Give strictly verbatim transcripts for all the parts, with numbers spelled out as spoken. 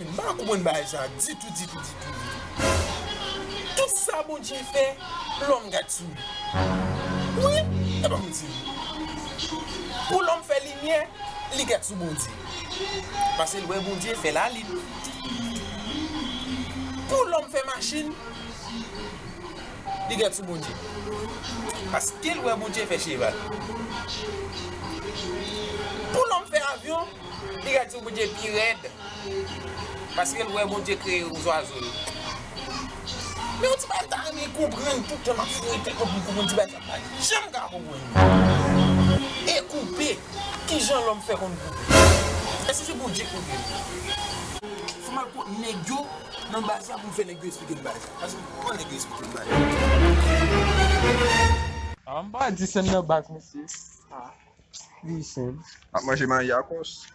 M pa konprann bagay sa ditou, ditou, ditou, ditou. Tout sa Bondye fè, lòm gad sou li. Wi, e pa manti. Pou lòm fè limyè, li gad sou Bondye. Paske l wè Bondye fè lalin. Pou lòm fè machin, li gad sou Bondye. Paske l wè Bondye fè cheval. Pou lòm fè avyon, li gad sou Bondye pi rèd. Paske l wè Bondye kreye zwazo yo. Men yon ti bagay m ta renmen konprann, tout tan m ap fouye tèt mwen pou m konprann ti bagay sa, m pa janm ka konprann. E koupe, kijan lòm fè konn koupe? Èske se Bondye k koupe l? Fò m al kot nèg yo nan baz la pou m fè nèg yo eksplike m bagay sa. Paske m pa konn nèg yo eksplike m bagay sa. Ah, m pa di se nan baz, mesye. Ah. Li senp. Ap manje mayi a kòs.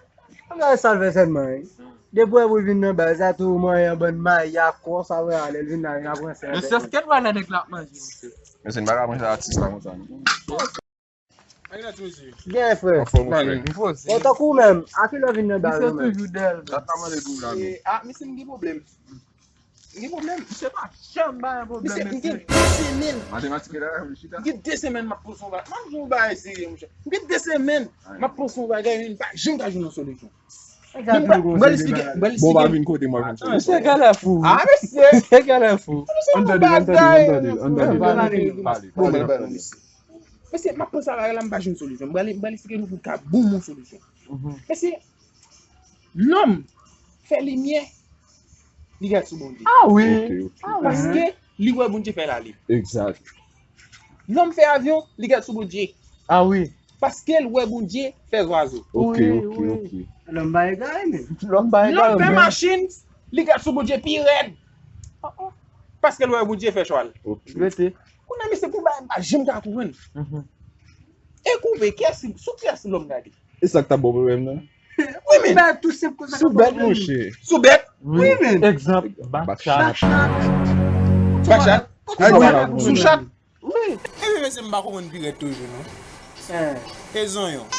Gade sa l fè sèlman, wi. Depi w wè pou l vin nan baz la, tou manyen bann mayi a kòs, apre a, lè l vin la, vin aprann sèl. Mesye, èske l wè lè nèg la ap manje, mesye? Mesye, n pa ka manje atis la konsa, non. Gen frè. Anfòm, frè. Bon, tankou w menm, a kilè w vin nan baz la menm? Misye toujou dèyè l. Sa ta mande pou w la, men. Ah, mesye, m gen pwoblèm. M gen pwoblèm. Misye pa janm ba yon pwoblèm, mesye, m gen de semèn. Matematik la, chita. M gen de semèn m ap pouse yon bagay. M ap di yon bagay serye, monchè. M gen de semèn m ap pouse yon bagay, men m pa janm ka jwenn yon solisyon. Men m pral, m pral eksplike, m pral eksplike. Bon, pa vin kote mwen, vin kote mwen. Misye genlè fou. Ah, mesye. Misye genlè fou. Ann tande, ann tande, ann tande, ann tande. Bon, pale, pale, pale. Mesye, m ap pouse bagay la, m pa jwenn solisyon. M pral, m pral eksplike nou pou m ka ban nou yon solisyon. Mesye, lòm fè limyè, li gad sou Bondye. Ah wi. Ok, ok. Ah wi. Paske li wè Bondye fè lalin. Egzak. Lòm fè avyon, li gad sou Bondye. Ah wi. Paske l wè Bondye fè zwazo. Ok, ok, ok. Lòm pa egare, men. Lòm pa egare, men. Lòm fè machin, li gad sou Bondye pi rèd. Paske l wè Bondye fè chwal. Ok. Rete. Kounye a, mesye, pou bagay m pa janm ka konprann. E koupe, kiyès, sou kiyès lòm gade? E sa k t ap ba w pwoblèm nan? Wi, men. Bagay tou senp konsa. Sou bèt, monchè. Sou bèt? Wi, men. Egzanp, bakchat. Bakchat. Bakchat. Sou chat. Wi. Ebyen, mesye, m pa konprann pi rèd toujou, non. E zonyon.